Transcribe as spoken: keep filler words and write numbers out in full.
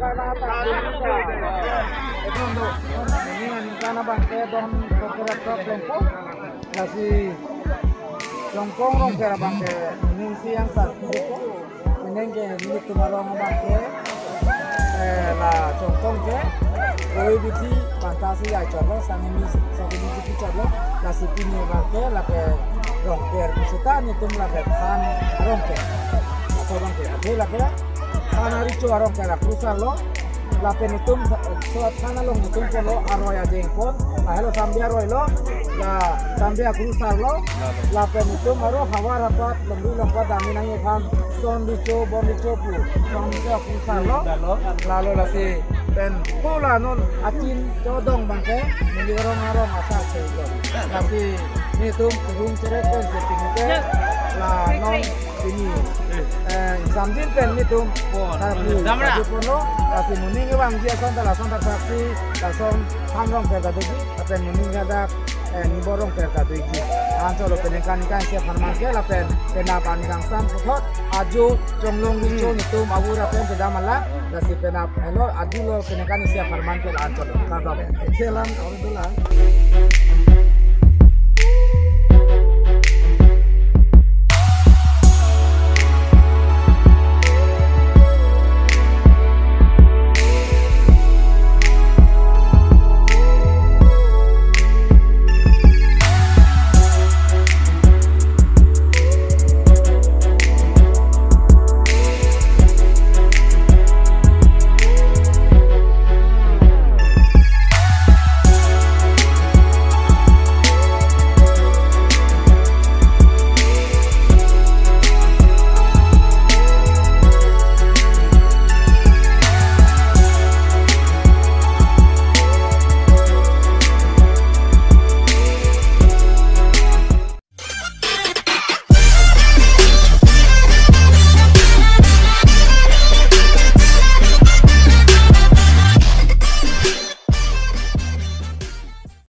Ini aningkan abang ke don koperat problem ko. Lasi Chongkong Rongker abang ke ning siang sa ko. Penang ke nelitum arong abang ke, eh, la Chongkong ke koi bithi panta si ai chotlo, sang ini sang ini bithi chotlo. Lasi pini abang ke lake Rongker pusita nelitum lake than arong ke. Atau abang ke, athe lake than aricho arong ke la krusarlo. Lapen nelitum so than along nelitum pulo aroi ajeng pon. La helo sambi aroi lo. La sambi akrusarlo. Lapen nelitum aro havar hapat longri longpat dami nangji aphan son richo bon richo pu son richo akrusarlo. Lalo lasi pen pula non achin chodong abang ke neli arong arong asar se lo. Lasi nelitum kehung cheret pen se pini ke la non pini, eh, samjin pen nelitum pon. Sarpu Damra. Sarpu ponlo, lasi moning abang ji ason ta lason ta saksi, lason than Rongker ta doji, lapen moning hadak, eh, Nibor Rongker ta doji. Anchot lo penang ke aningkan isi apharman ke lapen penap aningkan sam puthot ajo Chonglong richo nelitum abura pen kedam ala, lasi penap helo adu lo penang ke aningkan isi apharman ke la anchot lo. Kardom. Chelang, orang dulu lah.